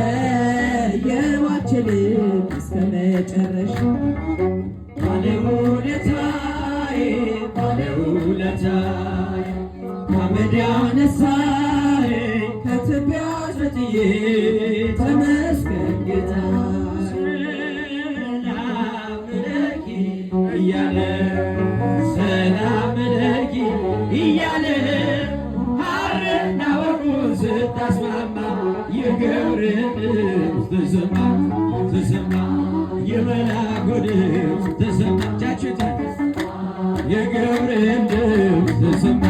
ልለየው አልችልም እስከ መጨረሻ። ባለውለታዬ፣ ባለውለታዬ፣ ከአመድ ያነሳኸኝ፣ ከትቢያ አስጥዬ፣ ተመስገን ጌታዬ። ሰላም ለኪ እያለ፣ ሰላም ለኪ እያለ፣ ሐርና ወርቁን ስታስማማ የገብርኤል ድምፅ ተሰማ፣ ተሰማ፣ የመላኩ ድምፅ ተሰማ፣ ቻችታ የገብርኤል ድምፅ ተሰማ።